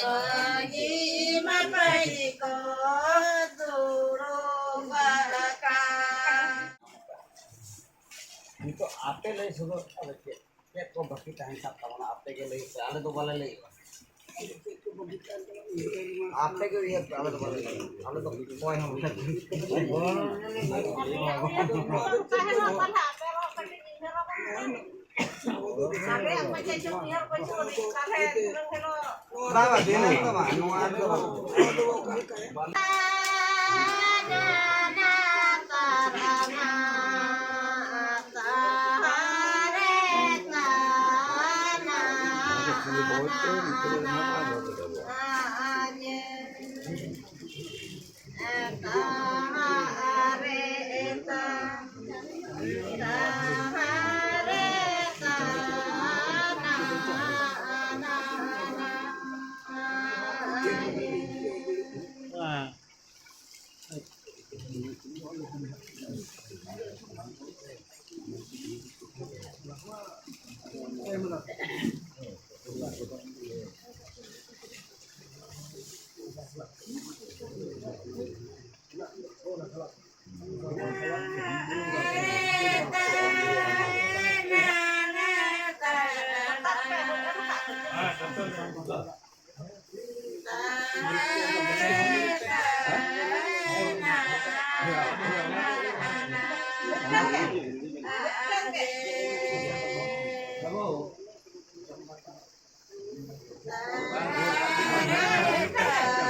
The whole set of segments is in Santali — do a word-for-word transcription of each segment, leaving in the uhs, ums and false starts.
ᱢᱟᱹᱡᱷᱤ ᱢᱟᱯᱟᱡᱷᱤ ᱠᱚ ᱫᱩᱲᱩᱵ ᱟᱠᱟᱱ᱾ ᱱᱤᱛᱚᱜ ᱟᱯᱮ ᱞᱟᱹᱭ ᱥᱚᱫᱚᱨ ᱛᱟᱞᱮ ᱪᱮᱫ, ᱪᱮᱫ ᱠᱚ ᱵᱟᱹᱠᱤ ᱛᱟᱦᱮᱱ ᱠᱟᱱ ᱛᱟᱵᱚᱱᱟ? ᱟᱯᱮ ᱜᱮ ᱞᱟᱹᱭ ᱯᱮ, ᱟᱞᱮ ᱫᱚ ᱵᱟᱞᱮ ᱞᱟᱹᱭᱚᱜᱼᱟ᱾ ᱟᱯᱮ ᱜᱮ ᱩᱭᱦᱟᱹᱨ ᱯᱮ, ᱟᱞᱮ ᱫᱚ ᱵᱟᱞᱮ ᱞᱟᱹᱭᱚᱜᱼᱟ᱾ ᱟᱞᱮ ᱫᱚ ᱚᱠᱚᱭ ᱦᱚᱸ ᱵᱟᱞᱮ ᱞᱟᱹᱭᱚᱜᱼᱟ᱾ ᱵᱟᱵᱟ, ᱫᱤᱱᱟᱹᱢ ᱫᱚ ᱵᱟᱝ, ᱱᱚᱣᱟ ᱨᱮᱫᱚ ᱵᱟᱝ᱾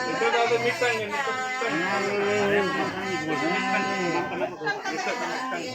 ᱱᱤᱛᱚᱜ ᱫᱚ ᱟᱫᱚ ᱢᱤᱫᱴᱟᱝ ᱜᱮ, ᱱᱤᱛᱚᱜ ᱢᱤᱫᱴᱟᱝ ᱜᱮ᱾ ᱱᱤᱛᱚᱜ ᱫᱚ ᱢᱤᱫᱴᱟᱝ ᱜᱮ᱾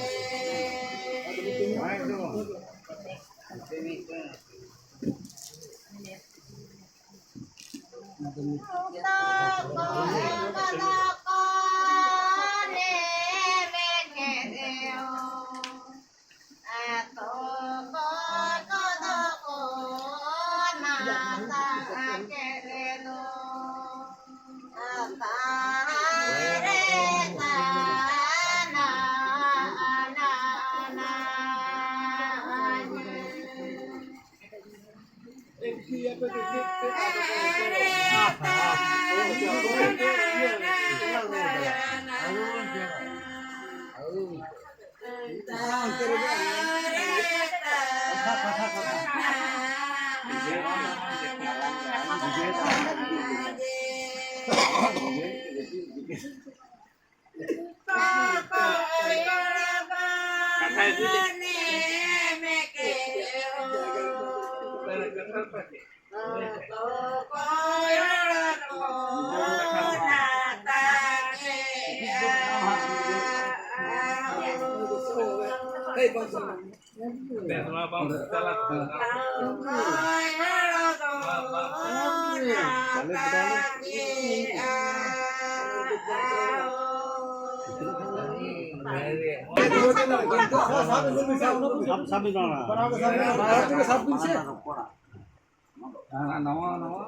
ᱱᱟᱣᱟ ᱱᱟᱣᱟ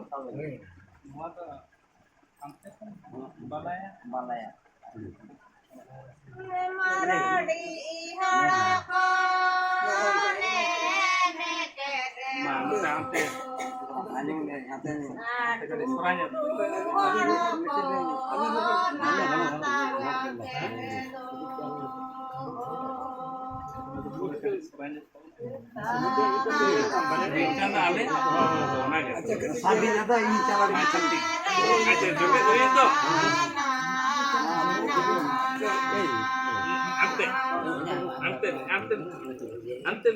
ᱱᱚᱣᱟ ᱫᱚ ᱵᱟᱞᱟᱭᱟ ᱵᱟᱞᱟᱭᱟ᱾ ᱢᱟᱨᱟᱲᱤ ᱦᱚᱲ ᱠᱚ ᱮᱱᱮᱡ ᱢᱟ, ᱱᱚᱛᱮ ᱦᱟᱱᱛᱮ᱾ ᱟᱨ ᱥᱚᱨᱦᱟᱭ ᱧᱚᱜ᱾ ᱦᱚᱲ ᱠᱚ ᱱᱟᱛᱟᱝ ᱛᱮ᱾ ᱥᱚᱨᱦᱟᱭ ᱧᱚᱜ᱾ ᱟᱪᱪᱷᱟ, ᱡᱚᱢᱮᱫ ᱦᱩᱭ ᱛᱚ᱾ ᱟᱱᱛᱮ, ᱟᱱᱛᱮ, ᱟᱱᱛᱮ, ᱟᱱᱛᱮ᱾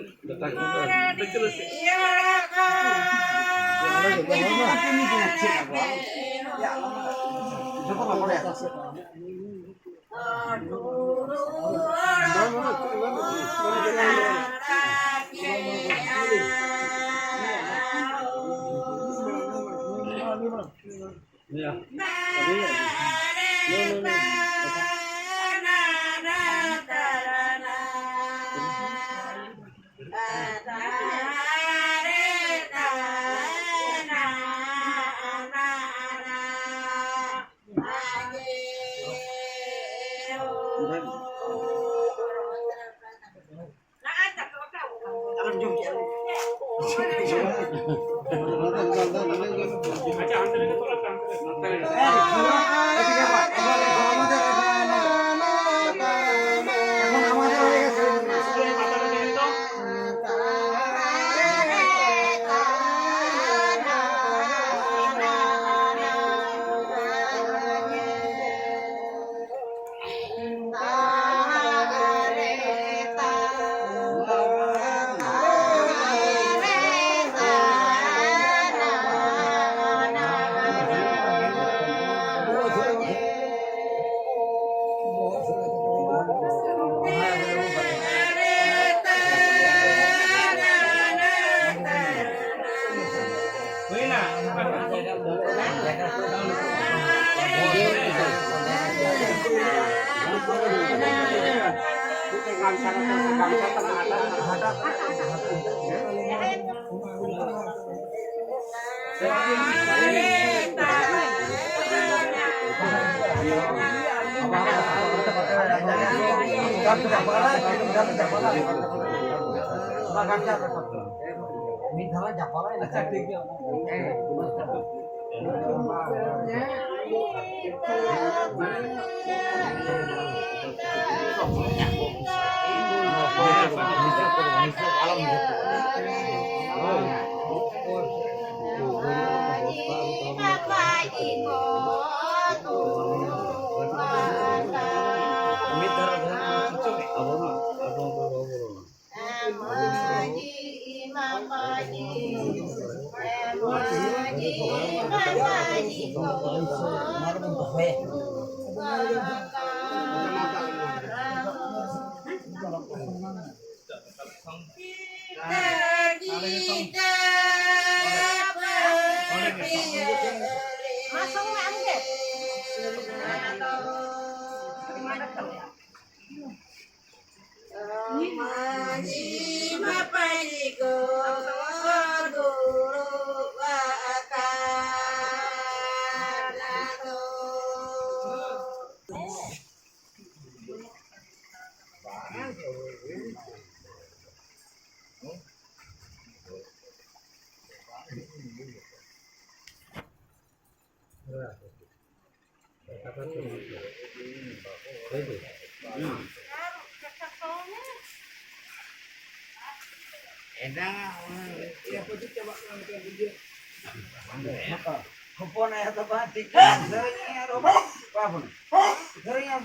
ᱢᱤᱫ ᱫᱷᱟᱣ ᱡᱟᱯᱟᱞᱟᱭ ᱞᱮᱠᱷᱟᱱ ᱜᱮ᱾ ᱢᱤᱫ ᱫᱷᱟᱣ ᱨᱮ ᱟᱵᱚ ᱢᱟ, ᱟᱵᱚ ᱢᱟ ᱵᱟᱵᱚ ᱨᱚᱲᱟ᱾ ᱢᱟᱹᱡᱷᱤ ᱢᱟᱯᱟᱡᱷᱤ ᱠᱚ ᱫᱩᱲᱩᱵ ᱟᱠᱟᱱᱟ ᱠᱚ᱾ ᱦᱚᱯᱚᱱ ᱟᱭᱳ ᱫᱚ ᱵᱟᱝ ᱴᱷᱤᱠ ᱜᱮᱭᱟ᱾ ᱥᱮᱨᱮᱧ ᱟᱨ ᱦᱚᱯᱚᱱ, ᱵᱟᱵᱚᱱ ᱥᱮᱨᱮᱧᱟ᱾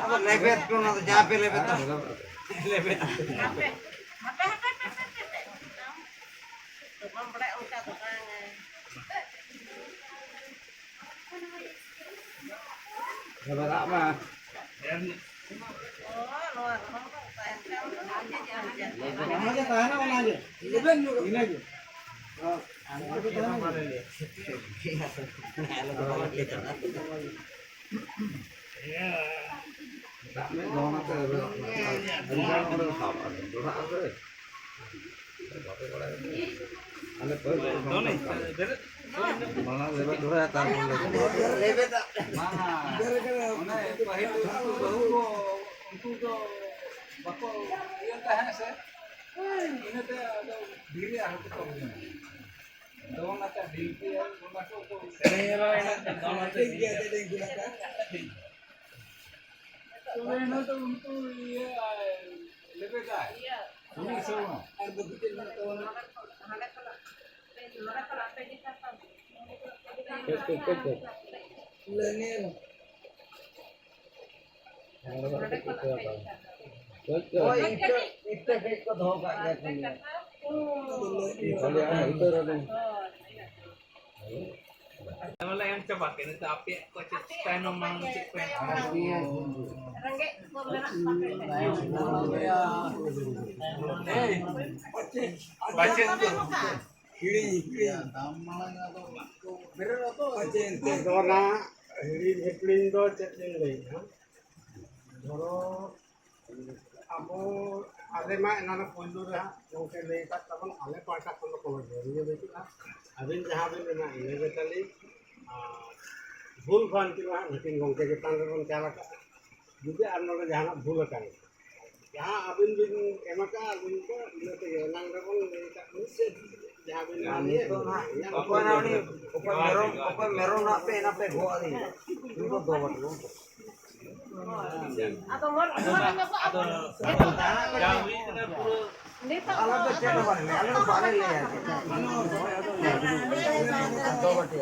ᱟᱵᱚ ᱞᱮᱵᱮᱫ ᱯᱮ, ᱚᱱᱟ ᱫᱚ ᱡᱟ ᱯᱮ ᱞᱮᱵᱮᱫᱟ᱾ ᱞᱮᱵᱮᱫ᱾ ᱞᱮᱵᱮᱫᱟᱜ ᱢᱟ᱾ ᱚᱱᱟᱜᱮ ᱛᱟᱦᱮᱱᱟ, ᱚᱱᱟᱜᱮ᱾ ᱤᱱᱟᱹᱜᱮ᱾ ᱫᱟᱜ ᱢᱤᱫ ᱫᱷᱟᱣ ᱚᱱᱟᱛᱮ ᱟᱹᱰᱤ ᱜᱟᱱ ᱚᱸᱰᱮ ᱥᱟᱵ ᱟᱠᱟᱱᱟ᱾ ᱫᱚᱦᱲᱟᱜ ᱟᱥᱮ? ᱟᱞᱮ ᱯᱟᱹᱦᱤᱞ ᱠᱚ ᱥᱟᱵ ᱟᱠᱟᱫ ᱠᱚᱣᱟ᱾ ᱢᱟᱲᱟᱝ ᱞᱮᱵᱮᱫ ᱫᱚᱦᱲᱟᱭᱟ, ᱛᱟᱨᱯᱚᱨ ᱞᱮ ᱵᱟᱝᱟ, ᱚᱱᱮ ᱯᱟᱹᱦᱤᱞ ᱩᱱᱠᱩ ᱵᱟᱹᱦᱩ ᱠᱚ, ᱩᱱᱠᱩ ᱫᱚ ᱵᱟᱠᱚ ᱤᱭᱟᱹ ᱛᱟᱦᱮᱸᱫ ᱥᱮ, ᱤᱱᱟᱹᱛᱮ ᱟᱫᱚ ᱫᱷᱤᱨᱤ ᱟᱨᱦᱚᱸ ᱠᱚ ᱛᱚᱞ ᱡᱚᱝᱟ᱾ ᱫᱚᱝ ᱟᱛᱮ ᱰᱷᱤᱝᱠᱤ ᱟᱨ ᱚᱱᱟ ᱠᱚ ᱠᱚ ᱥᱮᱨᱮᱧ ᱨᱚᱦᱚᱭ ᱮᱱᱟ, ᱫᱚᱝ ᱟᱛᱮ ᱰᱷᱤᱝᱠᱤ ᱟᱛᱮ ᱰᱷᱤᱝᱠᱤ ᱞᱮᱠᱟ᱾ ᱛᱚᱵᱮ ᱤᱱᱟᱹ ᱫᱚ ᱩᱱᱠᱩ ᱤᱭᱟᱹ, ᱞᱮᱵᱮᱫᱟᱭ᱾ ᱩᱱᱤ ᱥᱚᱢᱚᱭ᱾ ᱟᱨ ᱵᱟᱹᱠᱤ ᱪᱮᱫ ᱢᱮᱱᱟᱜ ᱛᱟᱵᱚᱱᱟ? ᱞᱟᱹᱱᱤᱨ᱾ ᱦᱳᱭ, ᱤᱛᱟᱹ, ᱤᱛᱟᱹ ᱠᱟᱹᱡ ᱠᱚ ᱫᱚᱦᱚ ᱠᱟᱜ ᱜᱮᱭᱟ ᱠᱚ᱾ ᱠᱷᱟᱹᱞᱤ ᱟᱢ ᱤᱛᱟᱹ ᱨᱮ ᱫᱚ᱾ ᱛᱟᱦᱚᱞᱮ ᱮᱢ ᱪᱟᱵᱟ ᱠᱮᱫ, ᱱᱤᱛᱚᱜ ᱟᱯᱮᱭᱟᱜ ᱠᱚ ᱪᱮᱫ ᱛᱟᱭᱱᱚᱢ ᱢᱟᱲᱟᱝ ᱪᱮᱫ ᱠᱚ ᱮᱢ ᱪᱟᱵᱟ ᱠᱮᱫ? ᱨᱮᱸᱜᱮᱡ ᱠᱚ ᱢᱮᱱᱟᱜ ᱛᱟᱯᱮ ᱠᱷᱟᱱ᱾ ᱮᱭ, ᱯᱟᱪᱮᱫ ᱠᱚ ᱦᱤᱲᱤᱧ, ᱦᱤᱲᱤᱧ᱾ ᱫᱟᱢ ᱢᱟᱲᱟᱝ ᱟᱫᱚ ᱵᱟᱠᱚ ᱵᱮᱨᱮᱞ ᱟᱛᱚ, ᱪᱮᱫ ᱮᱱᱛᱮ? ᱟᱫᱚ ᱚᱱᱟ ᱦᱤᱲᱤᱧ ᱦᱤᱯᱲᱤᱧ ᱫᱚ ᱪᱮᱫ ᱞᱤᱧ ᱞᱟᱹᱭᱟ? ᱫᱷᱚᱨᱚ, ᱟᱵᱚ, ᱟᱞᱮ ᱢᱟ ᱮᱱᱟᱱ ᱯᱳᱭᱞᱳ ᱨᱮ ᱦᱟᱸᱜ ᱜᱚᱢᱠᱮ ᱞᱟᱹᱭ ᱟᱠᱟᱫ ᱛᱟᱵᱚᱱ, ᱟᱞᱮ ᱯᱟᱦᱴᱟ ᱠᱷᱚᱱ ᱫᱚ ᱠᱳᱱᱳ ᱡᱟᱹᱨᱤᱭᱟᱹ ᱵᱟᱹᱪᱩᱜᱼᱟ᱾ ᱟᱹᱵᱤᱱ ᱡᱟᱦᱟᱸ ᱵᱤᱱ ᱢᱮᱱᱟ, ᱤᱱᱟᱹ ᱜᱮ ᱛᱟᱹᱞᱤᱧ᱾ ᱟᱨ ᱵᱷᱩᱞ ᱵᱷᱨᱟᱱᱛᱤ ᱢᱟ ᱦᱟᱸᱜ ᱱᱩᱠᱤᱱ ᱜᱚᱢᱠᱮ ᱪᱮᱛᱟᱱ ᱨᱮᱵᱚᱱ ᱪᱟᱞ ᱟᱠᱟᱫᱼᱟ᱾ ᱡᱩᱫᱤ ᱟᱨ ᱱᱚᱰᱮ ᱡᱟᱦᱟᱱᱟᱜ ᱵᱷᱩᱞ ᱟᱠᱟᱱ, ᱡᱟᱦᱟᱸ ᱟᱹᱵᱤᱱ ᱵᱤᱱ ᱮᱢ ᱟᱠᱟᱫᱼᱟ, ᱟᱹᱵᱤᱱ ᱠᱚ ᱤᱱᱟᱹ ᱛᱮᱜᱮ ᱮᱱᱟᱝ ᱨᱮᱵᱚᱱ ᱞᱟᱹᱭ ᱟᱠᱟᱫ ᱵᱤᱱ ᱥᱮ, ᱡᱟᱦᱟᱸ ᱵᱤᱱ ᱢᱮᱱ ᱱᱤᱛᱚᱜ ᱱᱟᱦᱟᱜ ᱚᱠᱚᱭ ᱱᱟᱦᱟᱜ ᱩᱱᱤ, ᱚᱠᱚᱭ ᱢᱮᱨᱚᱢ, ᱚᱠᱚᱭ ᱢᱮᱨᱚᱢ ᱱᱟᱦᱟᱜ ᱯᱮ ᱮᱱᱟ ᱯᱮ ᱜᱚᱜ ᱟᱹᱞᱤᱧᱟ? ᱩᱱᱤ ᱫᱚ ᱫᱚᱦᱚ ᱠᱟᱛᱮ ᱵᱚᱱ ᱟᱫᱚ ᱢᱚᱨ-, ᱢᱚᱨ-, ᱟᱫᱚ ᱡᱟᱣᱜᱮ ᱠᱟᱱᱟ ᱯᱩᱨᱟᱹ᱾ ᱱᱤᱛᱚᱜ ᱟᱞᱮ ᱫᱚ ᱪᱮᱫ ᱦᱚᱸ ᱵᱟᱞᱮ ᱞᱟᱹᱭᱟ, ᱟᱞᱮ ᱫᱚ ᱵᱟᱞᱮ ᱞᱟᱹᱭᱟ᱾ ᱫᱚᱦᱚ ᱠᱟᱛᱮ᱾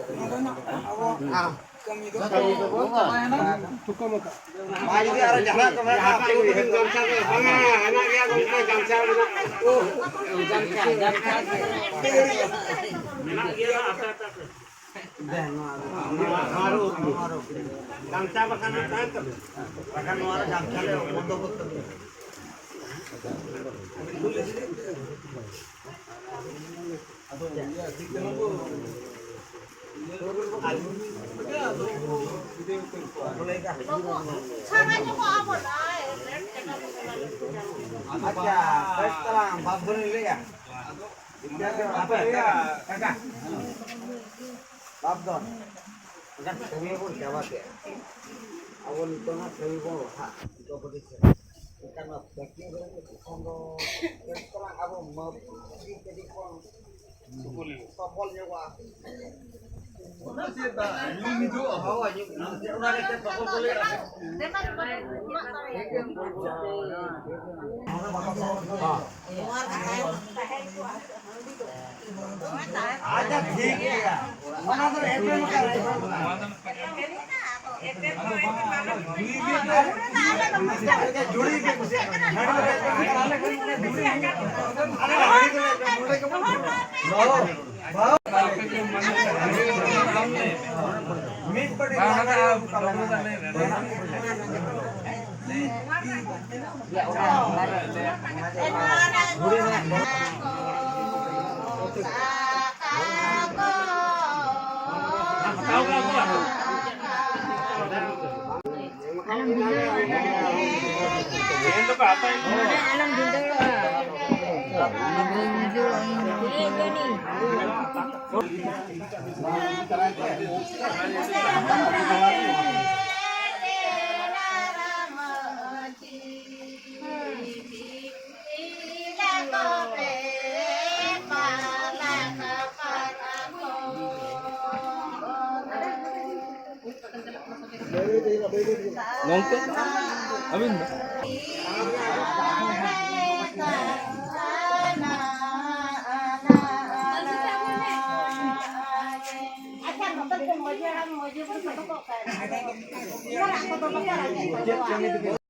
ᱟᱢ᱾ ᱠᱟᱹᱢᱤ ᱫᱚ ᱵᱟᱝ ᱛᱷᱩᱠᱟᱹᱢ ᱟᱠᱟᱫ᱾ ᱢᱟ ᱡᱩᱫᱤ ᱟᱨᱚ ᱡᱟᱦᱟᱱᱟᱜ ᱠᱚ ᱢᱮᱱᱟᱜᱼᱟ, ᱟᱯᱮ ᱠᱚ ᱵᱤᱱ ᱜᱟᱢᱪᱷᱟ ᱠᱚ, ᱵᱟᱝᱟ, ᱦᱮᱱᱟᱜ ᱜᱮᱭᱟ ᱜᱚᱢᱠᱮ, ᱜᱟᱢᱪᱷᱟ ᱢᱮᱱᱟᱜᱼᱟ᱾ ᱳᱦ, ᱜᱟᱢᱪᱷᱟ, ᱜᱟᱢᱪᱷᱟ᱾ ᱢᱮᱱᱟᱜ ᱜᱮᱭᱟ, ᱟᱯᱮ, ᱟᱯᱮ, ᱟᱯᱮ᱾ ᱜᱟᱢᱪᱷᱟ ᱵᱟᱠᱷᱟᱱ ᱛᱟᱦᱮᱱ ᱛᱟᱵᱮᱱ᱾ ᱵᱟᱠᱷᱟᱱ ᱱᱚᱣᱟ ᱨᱮ ᱜᱟᱢᱪᱷᱟ ᱞᱮ ᱵᱚᱱᱫᱚ ᱜᱚᱫ ᱠᱟᱜᱼᱟ᱾ ᱟᱪᱪᱷᱟ, ᱵᱮᱥ ᱛᱟᱞᱟᱝ, ᱵᱟᱯ ᱫᱷᱚᱱᱤᱧ ᱞᱟᱹᱭᱟ᱾ ᱟᱯᱮ, ᱠᱟᱠᱟ᱾ ᱵᱟᱯ ᱫᱷᱚᱱ᱾ ᱢᱮᱱᱠᱷᱟᱱ ᱠᱟᱹᱢᱤ ᱵᱚᱱ ᱪᱟᱵᱟ ᱠᱮᱫᱼᱟ᱾ ᱟᱵᱚ ᱱᱤᱛᱚᱜ ᱦᱟᱸᱜ ᱠᱟᱹᱢᱤ ᱵᱚᱱ ᱞᱟᱦᱟᱜᱼᱟ᱾ ᱡᱚᱛᱚ ᱠᱚᱛᱮ ᱪᱮᱫ? ᱮᱱᱠᱷᱟᱱ ᱱᱚᱣᱟ ᱯᱮᱠᱤᱝ ᱨᱮ ᱠᱷᱟᱱ ᱫᱚ ᱵᱮᱥ ᱛᱟᱞᱟᱝ ᱟᱵᱚ ᱢᱟᱹᱯᱤ ᱠᱟᱹᱴᱤᱡ ᱵᱚᱱ ᱥᱚᱯᱷᱚᱞ ᱧᱚᱜᱚᱜᱼᱟ᱾ ᱚᱱᱟ ᱪᱮᱫ ᱫᱟᱜ? ᱧᱩ ᱢᱤᱫᱚᱜᱼᱟ᱾ ᱦᱳᱭ, ᱧᱩ, ᱚᱱᱟ ᱜᱮ ᱪᱮᱫ ᱵᱟᱠᱚ ᱠᱚᱞᱮᱜᱼᱟ? ᱟᱪᱪᱷᱟ, ᱴᱷᱤᱠ ᱜᱮᱭᱟ᱾ ᱚᱱᱟ ᱫᱚ ᱮᱯᱮᱢ ᱟᱠᱟᱫ ᱡᱩᱲᱤ ᱜᱮ ᱠᱩᱥᱤᱭᱟᱜ ᱠᱟᱱᱟ᱾ ᱟᱞᱮ ᱦᱟᱺᱰᱤ ᱫᱚᱞᱮ ᱮᱯᱮᱢ ᱱᱚᱰᱮ ᱜᱮᱵᱚᱱ ᱢᱤᱫ ᱯᱟᱹᱴᱤ ᱞᱟᱜᱽᱲᱮ ᱨᱩ ᱠᱟᱞᱟᱝ᱾ ᱜᱚᱢᱠᱮ, ᱟᱹᱵᱤᱱ ᱫᱚ?